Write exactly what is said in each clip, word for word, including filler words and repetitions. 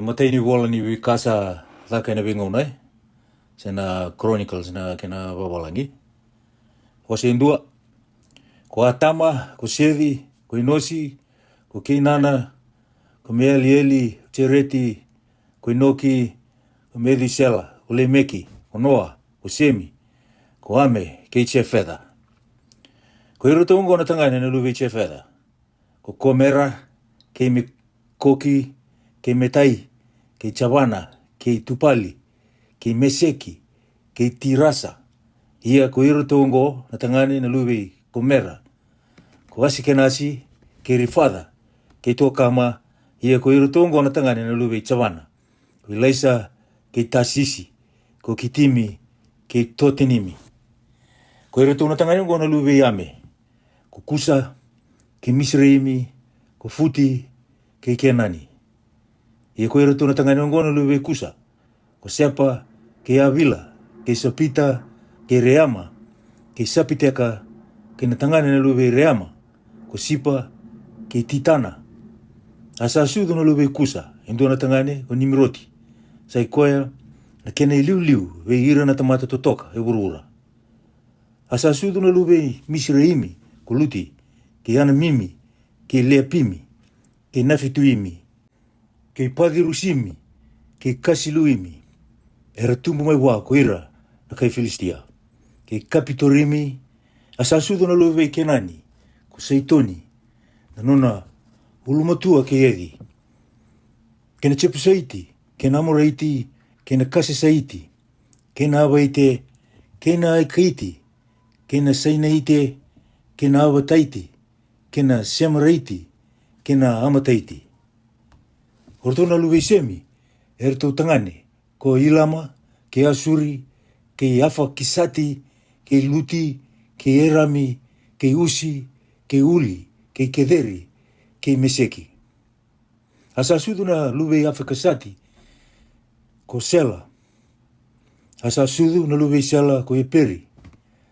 Matai ni vola ni veika sa caka ena veigauna, e? Se na Chronicles na kena vavalagi. Wase e dua. Ko Atama, ko Seci, ko Inosi, ko Keinana, ko Mealieli, ko Jereti, ko Inoki, ko Mecusela, ko Lemeki, ko Noa, ko Semi, ko Ame, kei Jefeca. Ko iratou oqo na tagane na luve i Jefeca: ko Komera, kei Mekoki, kei Metai, kei Javana, kei Tupali, kei Meseki, kei Tirasa. Ia ko iratou oqo na tagane na luve i Komera: ko Asikenasi, kei Rifaca, kei Tokama. Ia ko iratou oqo na tagane na luve i Javana: ko Ilaisa, kei Tasisi, ko Kitimi, kei Totenimi. Ko iratou na tagane oqo na luve i Ame: ko Kusa, kei Misireimi, ko Futi, kei Kenani. Ia ko iratou na tagane oqo na luve i Kusa: ko Sepa, kei Avila, kei Sapita, kei Reama, kei Sapiteka, kei na tagane na luve i Reama: ko Sipa, kei Titana. A sa sucu na luve i Kusa e dua na tagane, ko Nimiroti. Sa i koya na kena iliuliu vei ira na tamata totoka e vuravura. A sa sucu na luve i Misireimi: ko Luti, kei Anamimi, kei Leapimi, kei Nafituimi, kei Pacirusimi, kei Kasiluimi, era tubu mai vua ko ira na kai Filisitia, kei Kapitorimi. A sa sucu na luve i Kenani: ko Saitoni, na nona ulumatua kei Eci, kei na Jepusaiti, kei na Amoraiti, kei na Kasesaiti, kei na Avaite, kei na Aikaiti, kei na Sainaite, kei na Avataiti, kei na Semaraiti, kei na Amataiti. O iratou na luve i Semi, e ratou tagane: ko Ilama, kei Asuri, kei Afakisati, kei Luti, kei Erami, kei Usi, kei Uli, kei Keceri, kei Meseki. A sa sucu na luve i Afakisati: ko Sela. A sa sucu na luve i Sela: ko Eperi.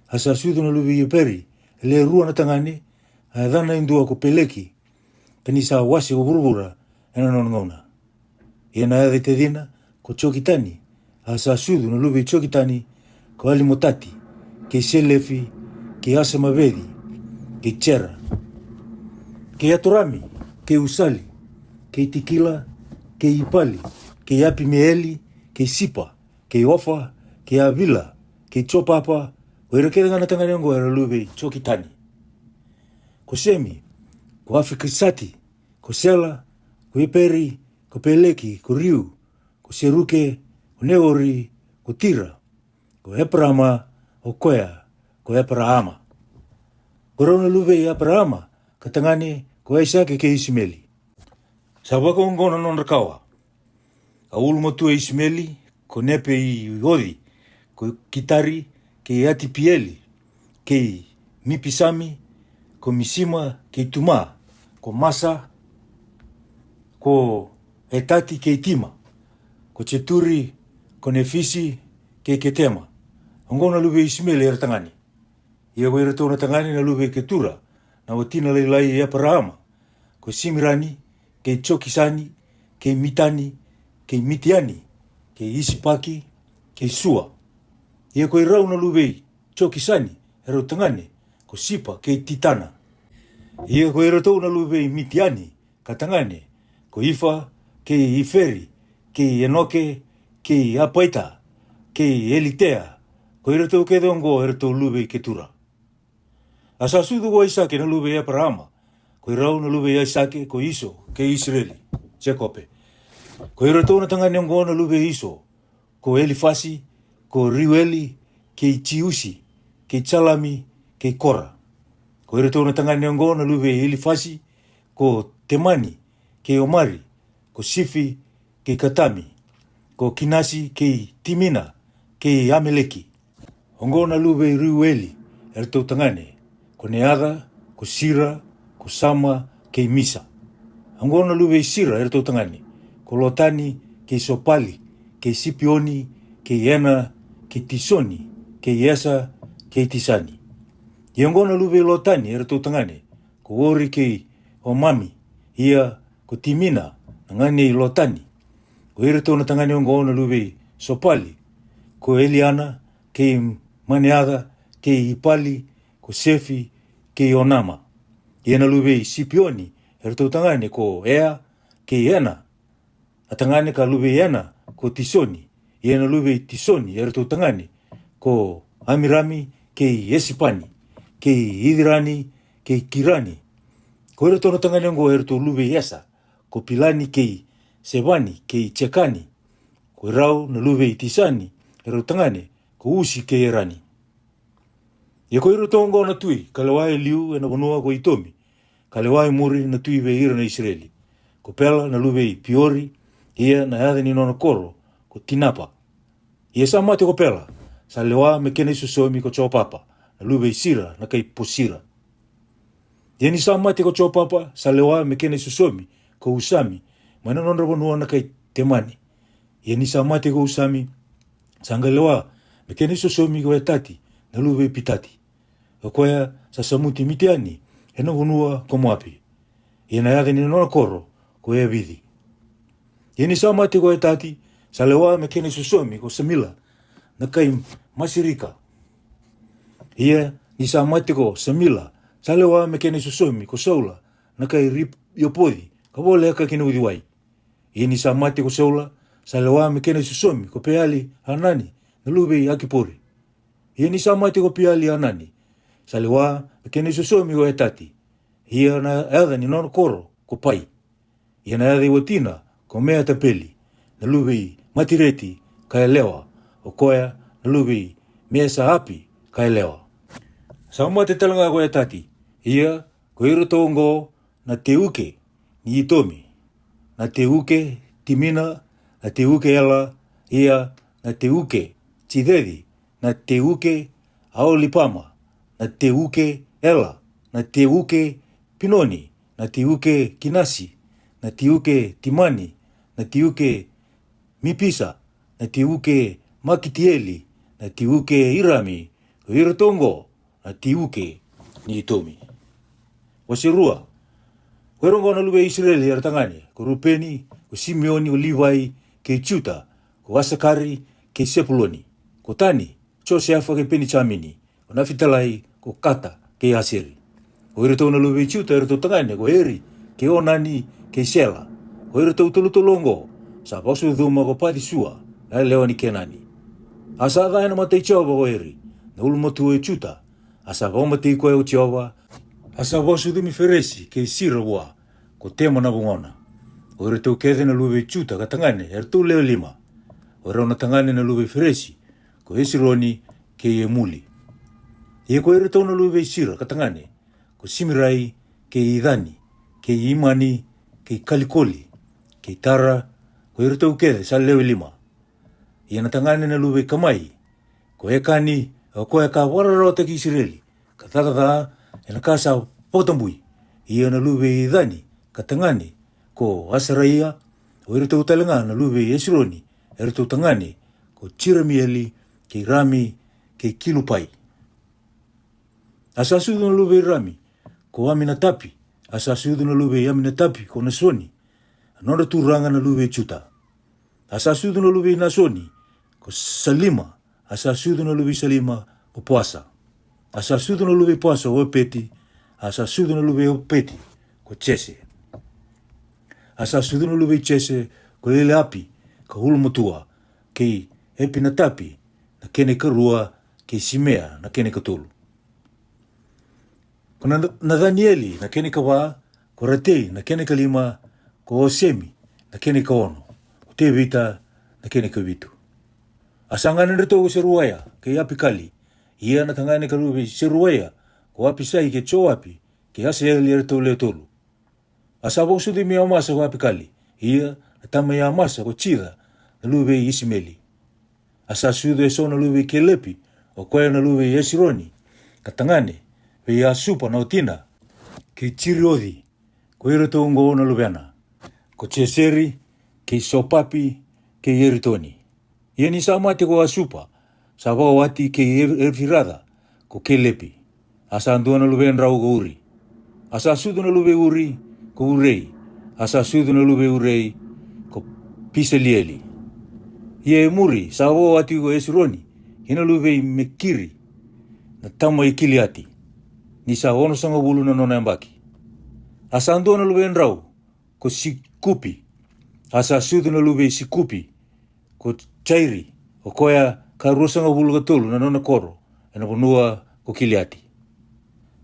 A sa sucu na luve i Eperi e le rua na tagane: a yacana e dua ko Peleki, ka ni sa wase ko vuravura ena nona gauna. Ia na yaca i tacina ko Jokitani. A sa sucu na luve i Jokitani: ko Alimotati, kei Selefi, kei Asamaveci, kei Jera, kei Atorami, kei Usali, kei Tikila, kei Ipali, kei Apimeeli, kei Sipa, kei Ofa, kei Avila, kei Jopapa. Ko ira kece ga na tagane oqo era luve i Jokitani: ko Semi, ko Afakisati, ko Sela, ko Eperi, ko Peleki, ko Riu, ko Seruke, ko Neori, ko Tira, ko Eparama, o koya ko Eparaama. Ko rau na luve i Eparaama ka tagane: ko Aisake kei Isimeli. Sa vakaoqo na nodra kawa: a ulumatua i Isimeli: ko Nepeioci, ko Kitari, kei Atipieli, kei Mipisami, ko Misima, kei Tuma, ko Masa, ko Etati, kei Tima, ko Jeturi, ko Nefisi, kei Ketema. Oqo na luve i Isimeli era tagane. Ia ko iratou na tagane na luve i Ketura, na watina lailai i Eparaama: ko Simirani, kei Jokisani, kei Mitani, kei Mitiani, kei Isipaki, kei Sua. Ia ko irau na luve i Jokisani erau tagane: ko Sipa, kei Titana. Ia ko iratou na luve i Mitiani ka tagane: ko Ifa, kei Iferi, kei Enoke, kei Apaita, kei Elitea. Ko iratou kece oqo eratou luve i Ketura. A sa sucu ko Aisake na luve i Eparaama. Ko irau na luve i Aisake: ko Iso, kei Isireli, Jekope. Ko iratou na tagane oqo na luve i Iso: ko Elifasi, ko Riueli, kei Jiusi, kei Jalami, kei Kora. Ko iratou na tagane oqo na luve i Elifasi: ko Temani, kei Omari, ko Sifi, kei Katami, ko Kinasi, kei Timina, kei Ameleki. Oqo na luve i Riueli eratou tagane: ko Neaca, ko Sira, ko Sama, kei Misa. Oqo na luve i Sira eratou tagane: ko Lotani, kei Sopali, kei Sipioni, kei Ena, kei Tisoni, kei Esa, kei Tisani. Ia oqo na luve i Lotani eratou tagane: ko Ori, kei Omami. Ia ko Timina na gane i Lotani: Ko iratou na tagane oqo na luve i Sopali, ko Eliana, kei Maneaca, kei Ipali, ko Sefi, kei Onama. Ia na luve i Sipioni, eratou tagane ko Ea, kei Ena. A tagane ka luve i Ena ko Tisoni. Ia na luve i Tisoni, eratou tagane ko Amirami, kei Esipani, kei Icirani, kei Kirani. Ko iratou na tagane oqo eratou luve i Esa, ko Pilani, kei Sevani, kei Jekani. Ko irau na luve i Tisani, erau tagane ko Usi kei Erani. Ia ko iratou oqo na tui ka lewa e liu e na vanua ko Itomi, ka lewa e muri na tui vei ira na Isireli, ko Pela na luve i Piori. Ia na yaca ni nona koro ko Tinapa. Ia sa mate ko Pela, sa lewa me kena isosomi ko Jopapa na luve i Sira na kai Posira. Ia ni sa mate ko Jopapa, sa lewa me kena isosomi ko Usami, mai na nodra vanua na kai Temani. Ia ni sa mate ko Usami, sa qai lewa me kena isosomi ko Etati na luve i Pitati, o koya sa samuti Mitiani e na vanua ko Moapi. Ia na yaca ni nona koro ko Eavici. Ia ni sa mate ko Etati, sa lewa me kena isosomi ko Samila na kai Masirika. Ia ni sa mate ko Samila, sa lewa me kena isosomi ko Saula na kai Rip-, Iopoci, ka voleka ki na uciwai. Ia ni sa mate ko Saula, sa lewa me kena isosomi ko Peali Anani na luve i Akipori. Ia ni sa mate ko Peali Anani, sa lewa me kena isosomi ko Etati. Ia na yaca ni nona koro ko Pai. Ia na yaca i watina ko Meatapeli na luve i Matireti ka yalewa, o koya na luve i Mesaapi ka yalewa. Sa mate tale ga ko Etati. Ia ko iratou oqo na teuke ni Itomi: na teuke Timina, na teuke Ela, ia na teuke Jiceci, na teuke Aolipama, na teuke Ela, na teuke Pinoni, na teuke Kinasi, na teuke Timani, na teuke Mipisa, na teuke Makitieli, na teuke Irami. Ko iratou oqo na teuke ni Itomi. Wase rua. Ko ira oqo na luve i Isireli era tagane: ko Rupeni, ko Simioni, ko Livai, kei Juta, ko Asakari, kei Sepuloni, ko Tani, Josefa, kei Penijamini, ko Nafitalai, ko Kata, kei Aseri. Ko iratou na luve i Juta eratou tagane ko Eri, kei Onani, kei Sela. Ko iratou tolutolu oqo sa vakasucuma ko Pacisua na yalewa ni Kenani. A sa ca e na mata i Jiova ko Eri na ulumatua i Juta, a sa vakamatei koya ko Jiova. A sa vakasucumi Feresi kei Sira vua, ko Tema na vugona. Ko iratou kece na luve i Juta ka tagane eratou lewe lima. Ko irau na tagane na luve i Feresi ko Esironi kei Emuli. Ia ko iratou na luve i Sira ka tagane ko Simirai, kei Icani, kei Imani, kei Kalikoli, kei Tara. Ko iratou kece sa lewe lima. Ia na tagane na luve i Kamai ko Ekani, o koya ka vakararawataki Isireli ka caka ca e na ka sa vakatabui. Ia na luve i Icani ka tagane ko Asaraia. O iratou tale ga na luve i Esironi eratou tagane ko Jiramieli, kei Rami, kei Kilupai. A sa sucu na luve i Rami ko Aminatapi. A sa sucu na luve i Aminatapi ko Nasoni, a nodra turaga na luve i Juta. A sa sucu na luve i Nasoni ko Salima. A sa sucu na luve i Salima ko Poasa. A sa sucu na luve i Poasa ko Opeti. A sa sucu na luve i Opeti ko Jese. A sa sucu na luve i Jese ko Eliapi ka ulumatua, kei Epinatapi na kena i karua, kei Simea na kena i katolu, ko Na-, Nacanieli na kena i kava, ko Ratei na kena i kalima, ko Osemi na kena i kaono, ko Tevita na kena i kavitu. A sa ganedratou ko Seruaia kei Apikali. Ia na tagane ka luve i Seruaia ko Apisai kei Joapi kei Asaeli, eratou lewe tolu. A sa vakasucumi Amasa ko Apikali, ia na tama i Amasa ko Jica na luve i Isimeli. A sa sucu eso na luve i Kelepi, o koya na luve i Esironi, ka tagane vei Asupa na watina, kei Jirioci. Ko iratou oqo na luvena: ko Jeseri, kei Sopapi, kei Eritoni. Ia ni sa mate ko Asupa, sa vakawati kei Ef-, Efiraca ko Kelepi. A sa dua na luvedrau ko Uri. A sa sucu na luve i Uri ko Urei. A sa sucu na luve i Urei ko Pisalieli. Ia e muri sa vo oti ko Esironi kei na luve i Mekiri na tama i Kiliati, ni sa onosagavulu na nona yabaki. A sa dua na luvedrau ko Sikupi. A sa sucu na luve i Sikupi ko Jairi, o koya ka ruasagavulu ka tolu na nona koro e na vanua ko Kiliati.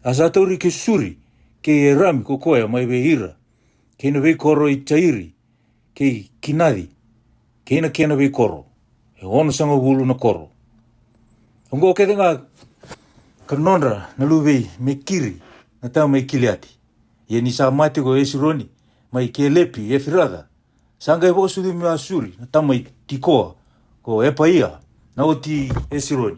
A sa tauri Kesuri kei Erami ko koya mai vei ira, kei na veikoro i Jairi, kei Kinaci, kei na kena veikoro, e onosagavulu na koro. Oqo kece ga ka nodra na luve i Mekiri na tama i Kiliati. Ia ni sa mate ko Esironi mai Kelepi Efiraca, sa qai vakasucumi Asuri na tama i Tikoa ko Epaia na wati Esironi.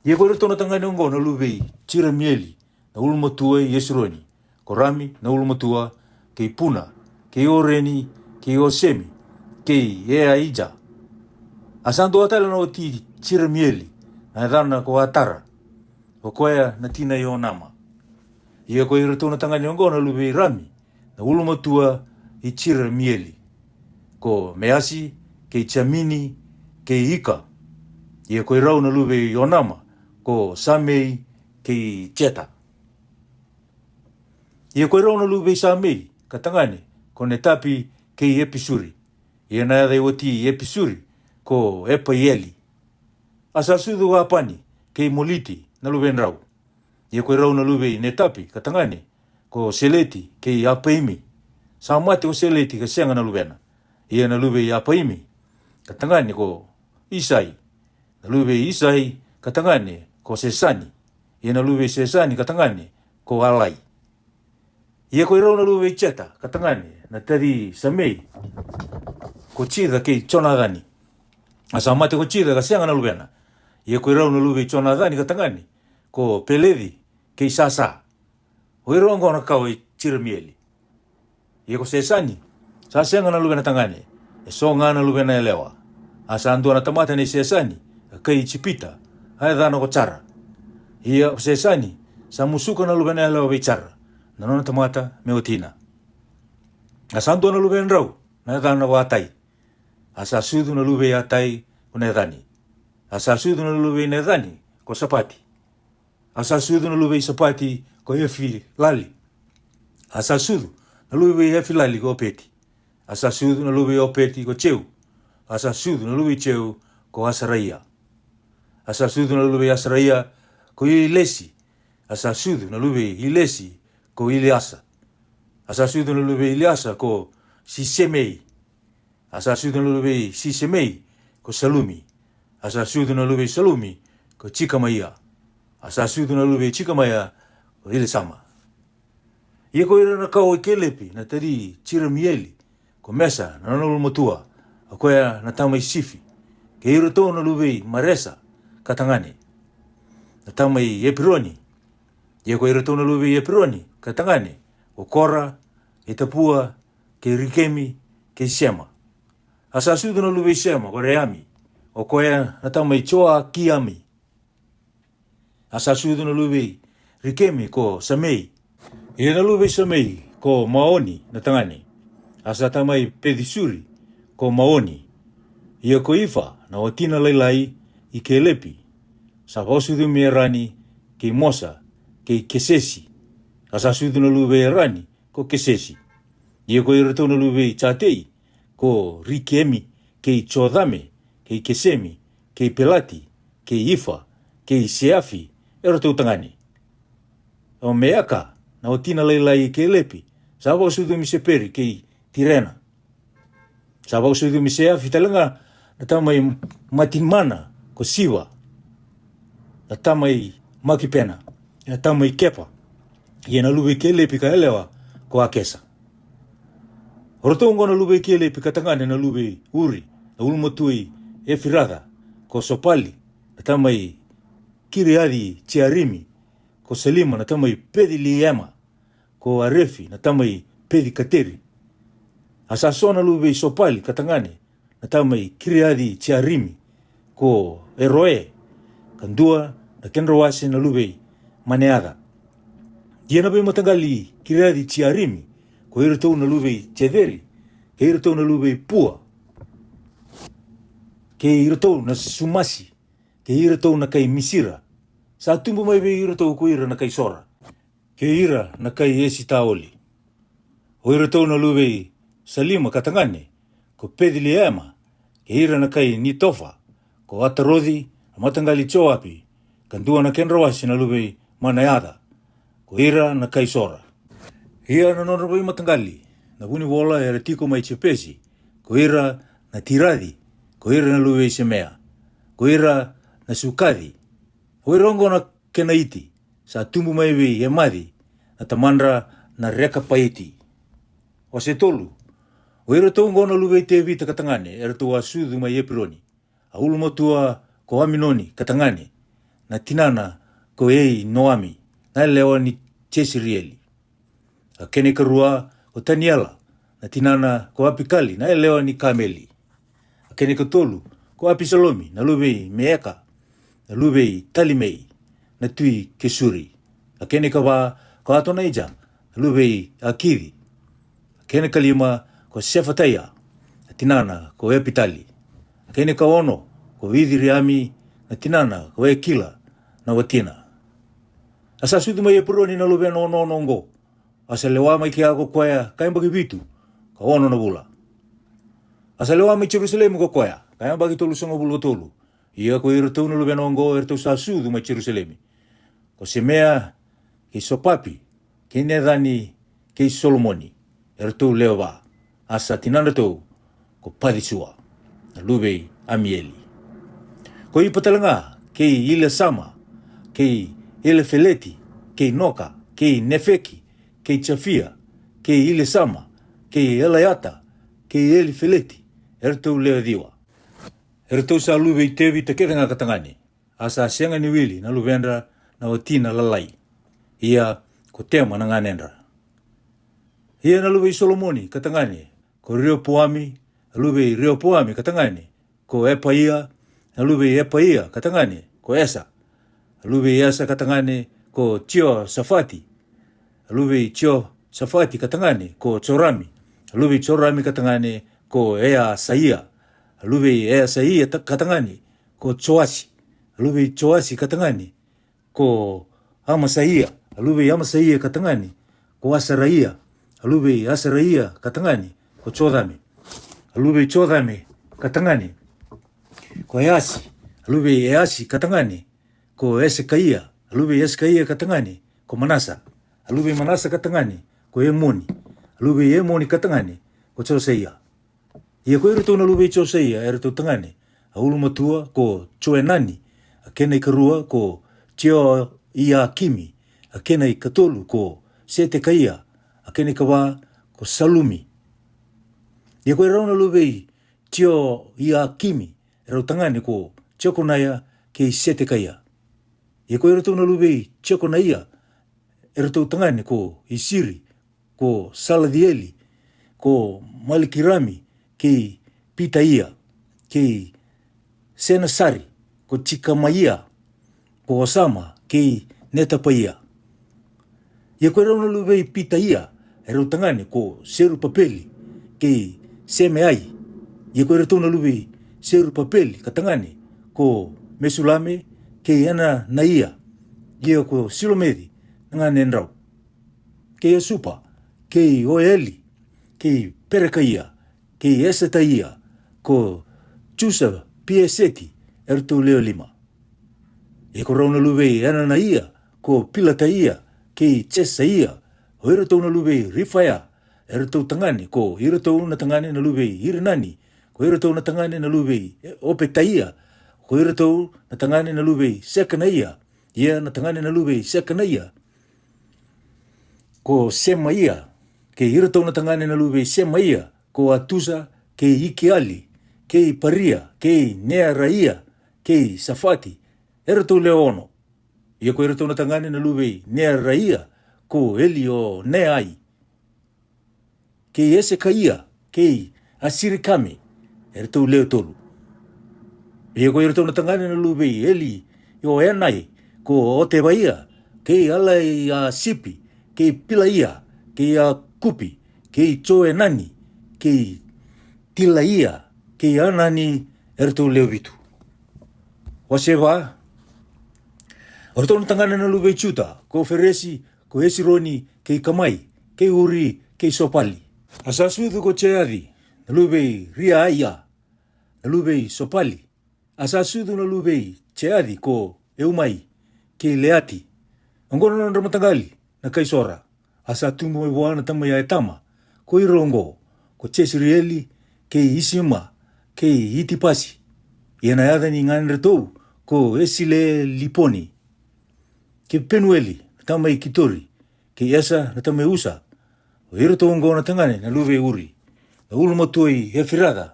Ia ko iratou na tagane oqo na luve i Jiramieli na ulumatua i Esironi, ko Rami na ulumatua, kei Puna, kei Oreni, kei Osemi, kei Eaija. A sa dua tale na wati i Jiramieli, na yacana ko Atara, o koya na tina i Onama. Ia ko iratou na tagane oqo na luve i Rami na ulumatua i Jiramieli, ko Measi, kei Jamini, kei Ika. Ia ko irau na luve i Onama ko Samei kei Jeta. Ia ko irau na luve i Samei ka tagane ko Netapi kei Episuri. Ia na yaca i wati i Episuri ko Epaieli. A sa sucu Apani kei Moliti na luvedrau. Ia ko irau na luve i Netapi ka tagane ko Seleti kei Apaimi. Sa mate ko Seleti ka sega na luvena. Ia na luve i Apaimi ka tagane ko Isai. Na luve i Isai ka tagane ko Sesani. Ia na luve i Sesani ka tagane ko Alai. Ia ko irau na luve i Jeta ka tagane na taci i Samei ko Jica kei Jonacani. A sa mate ko Jica ka sega na luvena. Ia ko irau na luve i Jonacani ka tagane ko Peleci kei Sasa. O irau oqo na kawa i Jiramieli. Ia ko Sesani sa sega na luvena tagane, e so ga na luvena yalewa. A sa dua na tamata nei Sesani, a kai Ijipita, a yacana ko Jara. Ia ko Sesani sa musuka na luvena yalewa vei Jara, na nona tamata me watina. A sa dua na luvedrau na yacana ko Atai. A sa sucu na luve i Atai ko Necani. A sa sucu na luve i Necani ko Sapati. A sa sucu na luve i Sapati ko Efilali. A sa sucu na luve i Efilali ko Opeti. A sa sucu na luve i Opeti ko Jeu. A sa sucu na luve i Jeu ko Asaraia. A sa sucu na luve i Asaraia ko Ilesi. A sa sucu na luve i Ilesi ko Iliasa. A sa sucu na luve i Iliasa ko Sisemei. A sa sucu na luve i Sisemei ko Salumi. A sa sucu na luve i Salumi ko Jikamaia. A sa sucu na luve i Jikamaia ko Ilisama. Ia ko ira na kawa i Kelepi na taci i Jiramieli, ko Mesa na nona ulumatua, o koya na tama i Sifi, kei iratou na luve i Maresa ka tagane, na tama i Epironi. Ia ko iratou na luve i Epironi ka tagane, ko Kora, kei Tapua, kei Rikemi, kei Sema. A sa sucu na luve i Sema ko Reami, o koya na tama i Joakiami. A sa sucu na luve i Rikemi ko Samei. Ia na luve i Samei ko Maoni na tagane. A sa tama i Pecisuri ko Maoni. Ia ko Ifa na watina lailai i Kelepi, sa vakasucumi Erani, kei Mosa, kei Kesesi. A sa sucu na luve i Erani ko Kesesi. Ia ko iratou na luve i Jatei, ko Rikemi, kei Jocame, kei Kesemi, kei Pelati, kei Ifa, kei Seafi, eratou tagane. O Meaka na watina lailai i Kelepi, sa vakasucumi Seperi kei Tirena. Sa vakasucumi Seafi tale ga na tama i Matimana ko Siva, na tama i Makipena, na tama i Kepa. Ia na luve i Kelepi ka yalewa ko Akesa. O ratou oqo na luve i Kelepi ka tagane na luve i Uri, na ulumatua i Efiraca, ko Sopali, na tama i Kiriaci Jiarimi, ko Salima, na tama i Peciliema, ko Arefi, na tama i Pecikateri. A sa so na luve i Sopali ka tagane, na tama i Kiriaci Jiarimi, ko Eroe, ka dua na kedra wase na luve i Maneaca. Ia na veimataqali i Kiriaci Jiarimi, ko iratou na luve i Jeceri, kei iratou na luve i Pua, kei iratou na Sumasi, kei iratou na kai Misira. Sa tubu mai vei iratou ko ira na kai Sora, kei ira na kai Esitaoli. O iratou na luve i Salima ka tagane, ko Peceliema, kei ira na kai Nitofa, ko Ataroci, na mataqali i Joapi, ka dua na kedra wase na luve i Manayaca, ko ira na kai Sora. Ia na nodra veimataqali na vunivola era tiko mai Jepesi, ko ira na Tiraci, ko ira na luve i Semea, ko ira na Sukaci. O ira oqo na Kenaiti, sa tubu mai vei Emaci na tamadra na Rekapaiti. Wase tolu. O iratou oqo na luve i Tevita ka tagane, eratou a sucu mai Epironi. A ulumatua ko Aminoni ka tagane, na tinana ko Ei Noami, na yalewa ni Jesirieli. A kena ikarua ko Taniela, na tinana ko Apikali, na yalewa ni Kameli. A kena ikatolu ko Apisalomi, na luve i Meeka, na luve i Talimei, na tui Kesuri. A kena ikava ko Atonaija, na luve i Akici. A kena ikalima ko Sefataia, na tinana ko Epitali. A kena ikaono ko Iciriami, na tinana ko Ekila, na watina. A sa sucu mai Epironi na luvena onono oqo. A sa lewa mai kea ko koya ka yabaki vitu ka ono na vula. A sa lewa mai Jerusalemi ko koya ka yabaki tolusagavulu ka tolu. Ia ko iratou na luvena oqo eratou sa sucu mai Jerusalemi, ko Semea, kei Sopapi, kei Necani, kei Solomoni, eratou lewe va. A sa tinadratou ko Pacisua, na luve i Amieli. Ko Ipa talega, kei Ilasama, kei Elefeleti, kei Noka, kei Nefeki, kei Jafia, kei Ilasama, kei Elaiata, kei Elifeleti, eratou lewe ciwa. Eratou sa luve i Tevita kecega ka tagane. A sa sega ni wili na luvedra na watina lalai, ia ko Tema na ganedra. Ia na luve i Solomoni ka tagane, ko Reopoami, a luve i Reopoami ka tagane, ko Epaia, a luve i Epaia ka tagane, ko Esa, a luve i Esa ka tagane, ko Jiosafati, a luve i Jiosafati ka tagane, ko Jorami, a luve i Jorami ka tagane, ko Easaia, a luve i Easaia ka tagane, ko Joasi, a luve i Joasi ka tagane, ko Amasaia, a luve i Amasaia ka tagane, ko Asaraia, a luve i Asaraia ka tagane, ko Jocame, a luve i Jocame ka tagane, ko Easi, a luve i Easi ka tagane, ko Esekaia, a luve i Esekaia ka tagane, ko Manasa, a luve i Manasa ka tagane, ko Emoni, a luve i Emoni ka tagane, ko Josaia. Ia ko iratou na luve i Josaia eratou tagane, a ulumatua ko Joenani, a kena ikarua ko Jeoiakimi, a kena ikatolu ko Setekaia, a kena ikava ko Salumi. Ia ko irau na luve i Jeoiakimi erau tagane ko Jekonaia kei Setekaia. Ia ko iratou na luve i Jekonaia eratou tagane ko Isiri, ko Salacieli, ko Malikirami, kei Pitaia, kei Senasari, ko Jikamaia, ko Osama, kei Netapaia. Ia ko irau na luve i Pitaia erau tagane ko Serupapeli kei Semeai. Ia ko iratou na luve i Serupapeli ka tagane ko Mesulame kei Enanaia. Ia ko Silomeci na ganedrau, kei Asupa, kei Oeli, kei Perekaia, kei Esetaia, ko Jusa Pieseti, eratou lewe lima. Ia ko rau na luve i Enanaia ko Pilataia kei Jesaia, o iratou na luve i Rifaia, eratou tagane, ko iratou na tagane na luve i Irinani, ko iratou na tagane na luve i Opetaia, ko iratou na tagane na luve i Sekanaia. Ia na tagane na luve i Sekanaia ko Semaia, kei iratou na tagane na luve i Semaia ko Atusa, kei Ikiali, kei Paria, kei Nearaia, kei Safati, eratou lewe ono. Ia ko iratou na tagane na luve i Nearaia ko Elioneai, kei Esekaia, kei Asirikame, eratou lewe tolu. Ia ko iratou na tagane na luve i Elioenai ko Otevaia, kei Alaiasipi, kei Pilaia, kei Akupi, kei Joenani, kei Tilaia kei Anani, eratou lewe vitu. Wase va. O iratou na tagane na luve i Juta, ko Feresi, ko Esironi, kei Kamai, kei Uri, kei Sopali. A sa sucu ko Jeaci na luve i Riaia, na luve i Sopali. A sa sucu na luve i Jeaci ko Eumai, kei Leati. Oqo na nodra mataqali na kai Sora. A sa tubu mai vua na tama i Etama, ko ira oqo, ko Jesirieli, kei Isima, kei Itipasi. Ia na yaca ni ganedratou ko Esileliponi, kei Penueli na tama i Kitori, kei Esa na tama i Usa. O iratou oqo na tagane na luve i Uri, na ulumatua i Efiraca,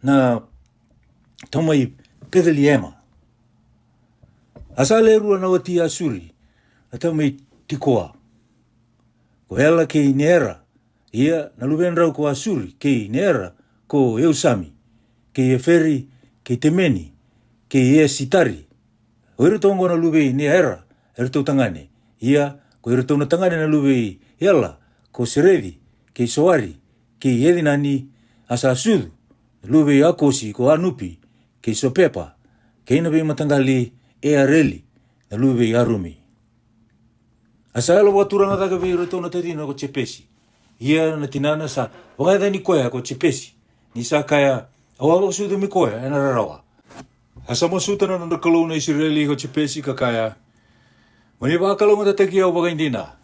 na tama i Peceliema. A sa le rua na wati Asuri na tama i Tikoa, ko Ela kei Neera. Ia na luvedrau ko Asuri kei Neera ko Eusami, kei Eferi, kei Temeni, kei Esitari. O iratou oqo na luve i Neera, eratou tagane. Ia ko iratou na tagane na luve i Ela, ko Sereci, kei Soari, kei Ecinani. A sa sucu na luve i Akosi ko Anupi, kei Sopepa, kei na veimataqali i Areli, na luve i Arumi. A sa yalo vakaturaga cake vei iratou na tacina ko Jepesi. Ia na tinana sa vakayacani koya ko Jepesi, ni sa kaya, au a vakasucumi koya ena rarawa. A sa masuta na nodra Kalou na Isireli ko Jepesi ka kaya, mo ni vakalougatataki au vakaidina,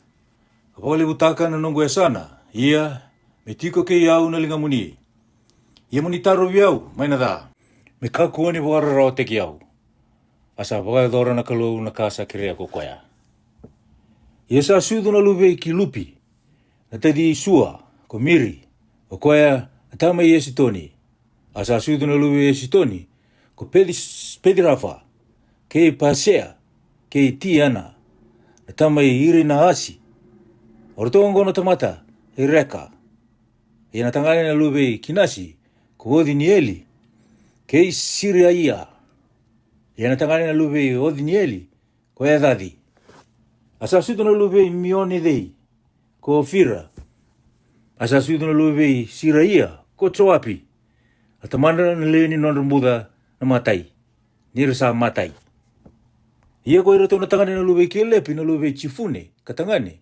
ka vakalevutaka na noqu yasana, ia me tiko kei au na ligamuni. Ia mo ni tarovi au mai na ca, me kakua ni vakararawataki au. A sa vakayacora na Kalou na ka sa kerea ko koya. Ia sa sucu na luve i Kilupi, na taci i Sua, ko Miri, o koya na tama i Esitoni. A sa sucu na luve i Esitoni, ko Peci-, Pecirafa, kei Pasea, kei Tiana, na tama i Irinaasi. O ratou oqo na tamata i Reka. Ia na tagane na luve i Kinasi, ko Ocinieli, kei Siraia. Ia na tagane na luve i Ocinieli, ko Ecaci. A sa sucu na luve i Mionicei, ko Ofira. A sa sucu na luve i Siraia, ko Joapi. A tamana na lewe ni nodra buca na matai, ni ra sa matai. Ia ko iratou na tagane na luve i Kelepi na luve i Jifune ka tagane,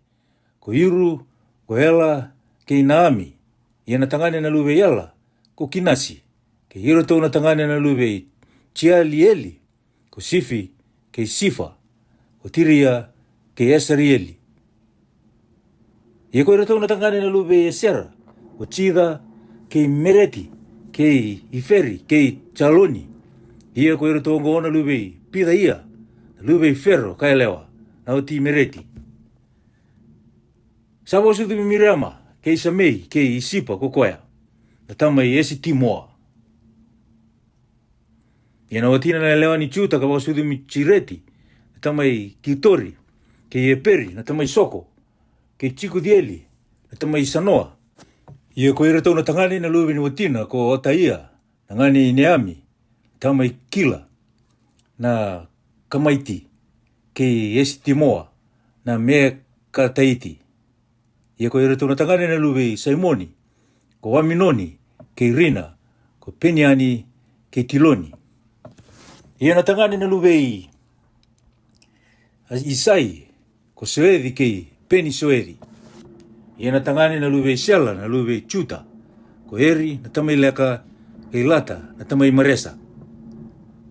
ko Iru, ko Ela, kei Naami. Ia na tagane na luve i Ela, ko Kinasi. Kei iratou na tagane na luve i Jialieli, ko Sifi, kei Sifa, ko Tiria, kei Esarieli. Ia ko iratou na tagane na luve i Esera, ko Jica, kei Mereti, kei Iferi, kei Jaloni. Ia ko iratou oqo na luve i Picaia, na luve i Fero ka yalewa, na wati i Mereti. Sa vakasucumi Miriama, kei Samei, kei Isipa ko koya, na tama i Esitimoa. Ia na watina na yalewa ni Juta ka vakasucumi Jireti, na tama i Kitori, kei Eperi, na tama i Soko, kei Jikucieli, na tama i Sanoa. Ia ko iratou na tagane na luve ni watina ko Otaia, na gane i Neami, tama i Kila, na Kamaiti, kei Esitimoa, na Mekataiti. Ia ko iratou na tagane na luve i Saimoni, ko Aminoni, kei Rina, ko Peniani, kei Tiloni. Ia na tagane na luve i Isai, ko Soeci, kei Peni Soeci. Ia na tagane na luve i Sela na luve i Juta, ko Eri, na tama i Leka, kei Lata, na tama i Maresa.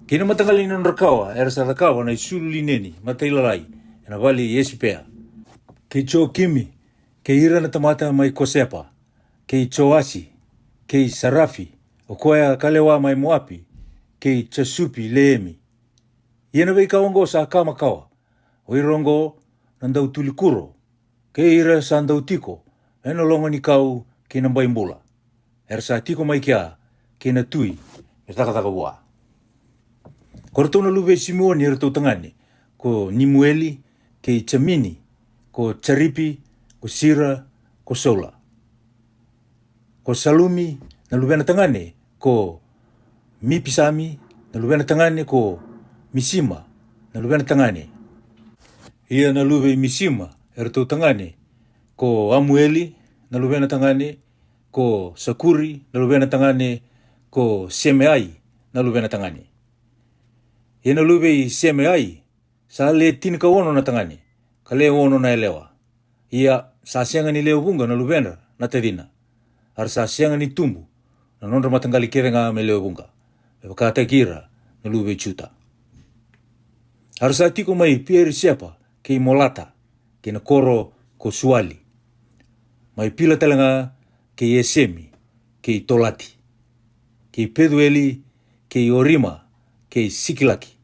Kei na mataqali ni nodra kawa era sa cakava na isulu lineni matailalai ena vale i Esipea. Kei Jokimi, kei ira na tamata mai Kosepa, kei Joasi, kei Sarafi, o koya ka lewa mai Moapi, kei Jasupi Leemi. Ia na veika oqo sa ka makawa, o ira oqo na dautuli kuro, kei ira sa dau tiko ena logo ni kau kei na bai bula. Era sa tiko mai kea kei na tui me cakacaka vua. Ko ratou na luve i Simioni e ratou tagane, ko Nimueli, kei Jamini, ko Jaripi, ko Sira, ko Saula. Ko Salumi na luvena tagane, ko Mipisami na luvena tagane, ko Misima na luvena tagane. Ia na luve i Misima e ratou tagane, ko Amueli na luvena tagane, ko Sakuri na luvena tagane, ko Semeai na luvena tagane. Ia na luve i Semeai sa le tinikaono na tagane, ka le ono na yalewa. Ia sa sega ni lewe vuqa na luvedra na tacina, a ra sa sega ni tubu na nodra mataqali kece ga me lewe vuqa, me vakataki ira na luve i Juta. A ra sa tiko mai Pierisepa kei Molata, kei na koro ko Suali, mai Pila tale ga, kei Esemi, kei Tolati, kei Pecueli, kei Orima, kei Sikilaki,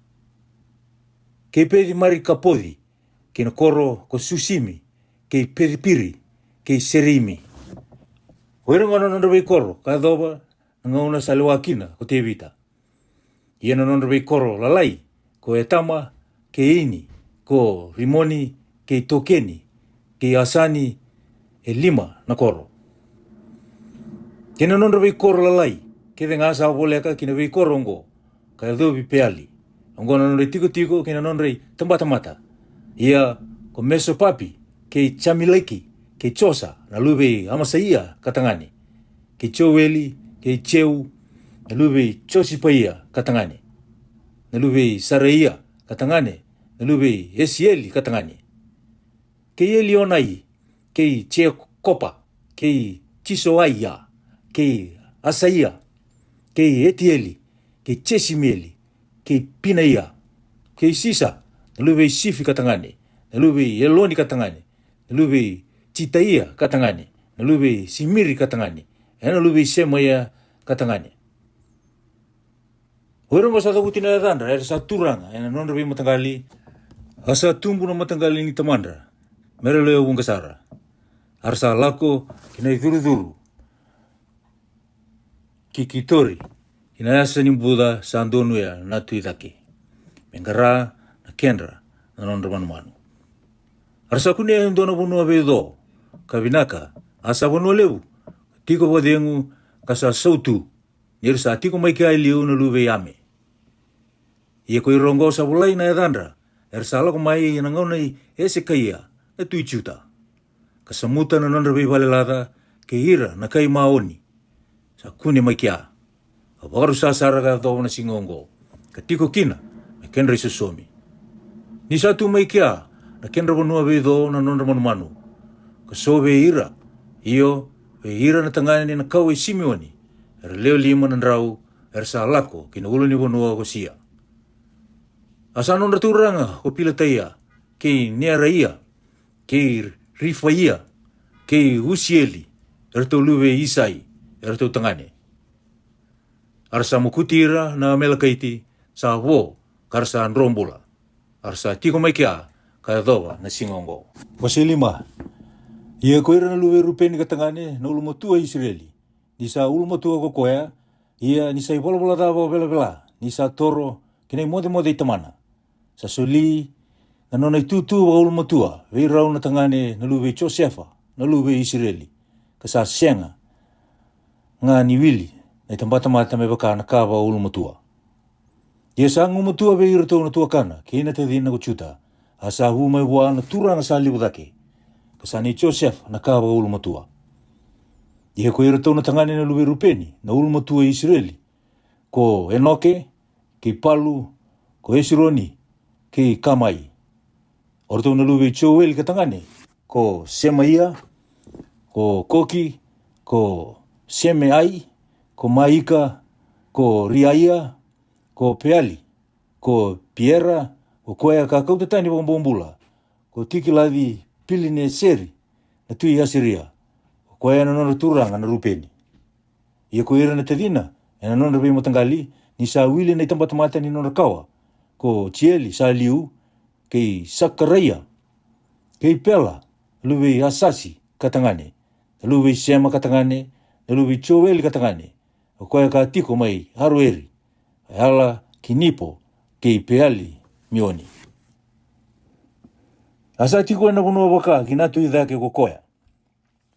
kei Peci Marikapoci, kei na koro ko Susimi, kei Pecipiri, kei Sereimi. O ira gona na nodra veikoro ka yacova na gauna sa lewa kina ko Tevita. Ia na nodra veikoro lalai ko Etama, kei Ini, ko Rimoni, kei Tokeni, kei Asani, e lima na koro. Kei na nodra veikoro lalai kece ga sa voleka ki na veikoro oqo, ka yacovi Peali. Oqo na nodra itikotiko kei na nodra itabatamata. Ia ko Mesopapi, kei Jamileki, kei Josa na luve i Amasaia ka tagane, kei Joeli, kei Jeu na luve i Josipaia ka tagane, na luve i Saraia ka tagane, na luve i Esieli ka tagane, kei Elionai, kei Jekopa, kei Jisoaia, kei Asaia, kei Etieli, kei Jesimieli, kei Pinaia, kei Sisa na luve i Sifi ka tagane, na luve i Eloni ka tagane, na luve i Jitaia ka tagane, na luve i Simiri ka tagane, e na luve i Semaia ka tagane. O ira oqo sa cavuti na yacadra era sa turaga e na nodra veimataqali, a sa tubu na mataqali ni tamadra me ra lewe vuqa sara. A ra sa lako ki na icurucuru ki Kitori, ki na yasa ni buca sa donuya na tu i cake, me qara na kedra na nodra manumanu. A ra sa kunea e dua na vanua veico ka vinaka, a sa vanua levu, tiko vakacegu, ka sa sautu, ni ra sa tiko mai kea e liu na luve i Ame. Ia ko ira oqo sa volai na yacadra era sa lako mai e na gauna i Esekaia na tui Juta, ka samuta na nodra veivale laca, kei ira na kai Maoni sa kune mai kea, ka vakarusa sara ka yacova na siga oqo, ka tiko kina na kedra isosomi. Ni sa tu mai kea na kedra vanua veico na nodra manumanu, ka so vei ira, io, vei ira na tagane na kawa i Simioni, era lewe lima na drau, era sa lako ki na ulunivanua ko Sia. A sa nodra turaga ko Pilataia, kei Nearaia, kei Rifaia, kei Usieli, eratou luve i Isai, eratou tagane. A ra sa mokuti ira na Amelekaiti sa vo, ka ra sa dro bula. A ra sa tiko mai kea ka yacova na siga oqo. Wase lima. Ia ko ira na luve i Rupeni ka tagane na ulumatua i Isireli, ni sa ulumatua ko koya, ia ni sa ivalavala ca vakavelavela ni sa toro ki na imocemoce i tamana, sa soli na nona itutu vakaulumatua vei rau na tagane na luve i Josefa na luve i Isireli, ka sa sega ga ni wili na itabatamata me vaka na ka vakaulumatua. Ia sa gumatua vei iratou na tuakana kei na tacina ko Juta, a sa vu mai vua na turaga sa levu cake, ka sa nei Josefa na ka vakaulumatua. Ia ko iratou na tagane na luve i Rupeni na ulumatua i Isireli, ko Enoke, kei Palu, ko Esironi, kei Kamai. O ratou na luve i Joeli ka tagane, ko Semaia, ko Koki, ko Semeai, ko Maika, ko Riaia, ko Peali, ko Piera, ko koya ka kauta tani vakabobula ko Tikilaci Pilineseri na tui Asiria, ko koya na nodra turaga na Rupeni. Ia ko ira na tacina e na nodra veimataqali, ni sa wili na itabatamata ni nodra kawa, ko Jieli sa liu, kei Sakaraia, kei Pela, na luve i Asasi ka tagane, na luve i Sema ka tagane, na luve i Joeli ka tagane, o koya ka tiko mai Aroeri, ka yala ki Nipo, kei Peali Mioni. A sa tiko e na vanua vaka ki na tu i cake ko koya,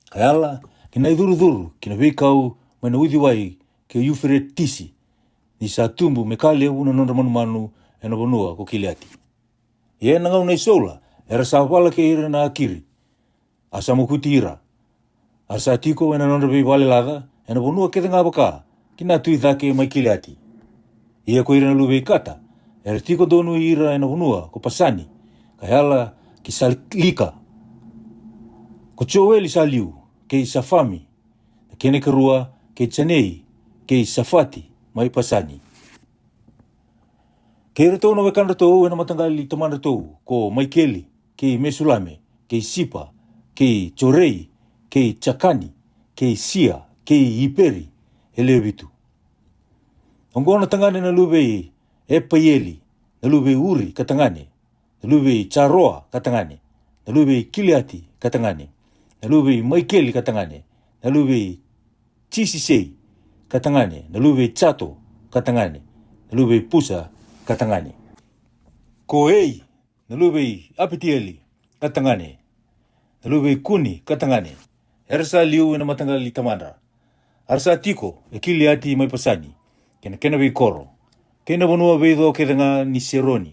ka yala ki na icurucuru ki na veikau mai na uciwai kei Uferetisi, ni sa tubu me ka levu na nodra manumanu e na vanua ko Kiliati. Ia e na gauna i Saula era sa vala kei ira na Akiri, a sa mokuti ira, A ra sa tiko e na nodra veivale laca e na vanua kece ga vaka ki na tui cake mai Kiliati. Ia ko ira na luve i Kata era tiko donui ira e na vanua ko Pasani, ka yala ki Salika. Ko Joeli sa liu, kei Safami na kena i karua, kei Janei, kei Safati mai Pasani. Kei iratou na wekadratou e na mataqali i tamadratou ko Maikeli, kei Mesulame, kei Sipa, kei Jorei, kei Jakani, kei Sia, kei Iperi, e lewe vitu. Oqo na tagane na luve i Epaieli, na luve i Uri ka tagane, na luve i Jaroa ka tagane, na luve i Kiliati ka tagane, na luve i Maikeli ka tagane, na luve i Jisisei ka tagane, na luve i Jato ka tagane, na luve i Pusa ka tagane. Ko Ei, na luve i Apitieli ka tagane, na luve i Kuni ka tagane, era sa liu e na mataqali i tamadra. A ra sa tiko e Kiliati mai Pasani, kei na kena veikoro, kei na vanua veico kece ga ni Seroni,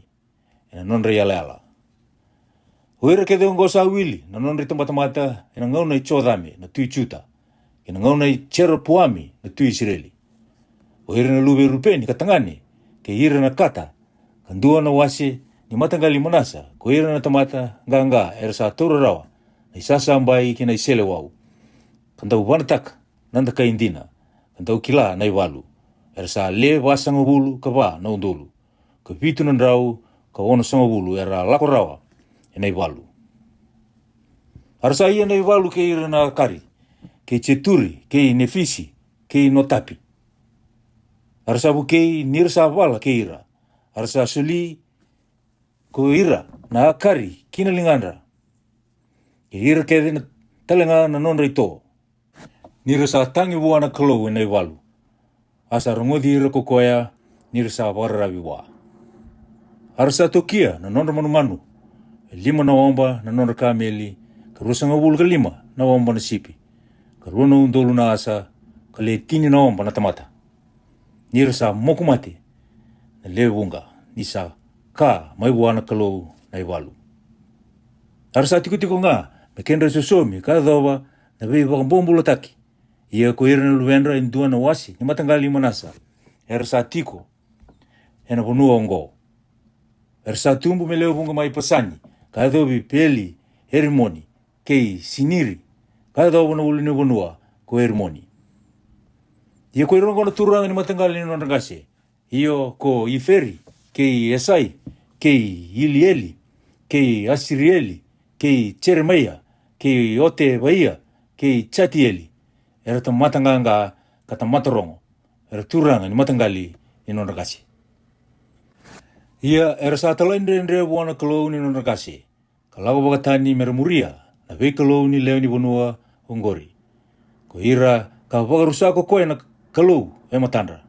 e na nodra iyalayala. O ira kece oqo sa wili na nodra i tabatamata e na gauna i Jocame na tui Juta, kei na gauna i Jeropoami na tui Isireli. O ira na luve i Rupeni ka tagane, kei ira na Kata, ka dua na wase ni mataqali i Manasa, ko ira na tamata qaqa era sa taura rawa na i sasabai kei na i selewau, ka dau vanataka na dakai dina, ka dau kila na i valu. Era sa le vasagavulu ka va na udolu, ka vitu na drau ka onosagavulu era a lako rawa e na i valu. A ra sa ia na i valu kei ira na Akari, kei Jeturi, kei Nefisi, kei Notapi. A ra sa vukei ni ra sa vala kei ira. A ra sa soli ko ira na Akari ki na ligadra, kei ira kece na tale ga na nodra i to, ni ra sa tagi vua na Kalou e na i valu. A sa rogoci ira ko koya ni ra sa vakararavi vua. A ra sa tokia na nodra manumanu, e lima na oba na nodra kameli, ka ruasagavulu ka lima na oba na sipi, ka rua na udolu na asa, ka le tini na oba na tamata. Ni ra sa moku mate na lewe vuqa, ni sa ka mai vua na Kalou na i valu. A ra sa tikotiko ga me kedra i sosomi ka yacova na veivakabobulataki. Ia ko ira na luvedra e dua na wase ni mataqali i Manasa era sa tiko e na vanua oqo. Era sa tubu me lewe vuqa mai Pasani, ka yacovi Peli Erimoni, kei Siniri, ka yacova na ulunivanua ko Erimoni. Ia ko ira oqo na turaga ni mataqali ni nodra qase, io ko Iferi, kei Esai, kei Ilieli, kei Asirieli, kei Jeremaia, kei Otevaia, kei Jatieli, era tamata qaqa ka tamata rogo, era turaga ni mataqali ni nodra qase. Ia era sa talaidredre vua na Kalou ni nodra qase, ka lako vakatani me ra muria na veikalou ni lewe ni vanua oqori, ko ira ka vakarusa ko koya na Kalou e matadra.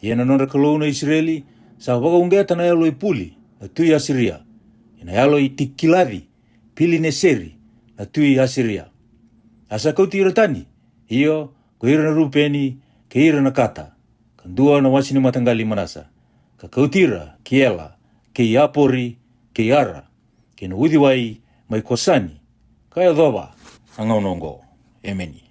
Ia na nodra Kalou na Isireli sa vakauqeta na yalo i Puli na tui Asiria, kei na yalo i Tikilaci Pilineseri na tui Asiria. A sa kauti ira tani, io, ko ira na Rupeni, kei ira na Kata, ka dua na wase ni mataqali i Manasa, ka kauti ira ki Ela, kei Apori, kei Ara, kei na uciwai mai Kosani, ka yacova na gauna oqo. Emeni.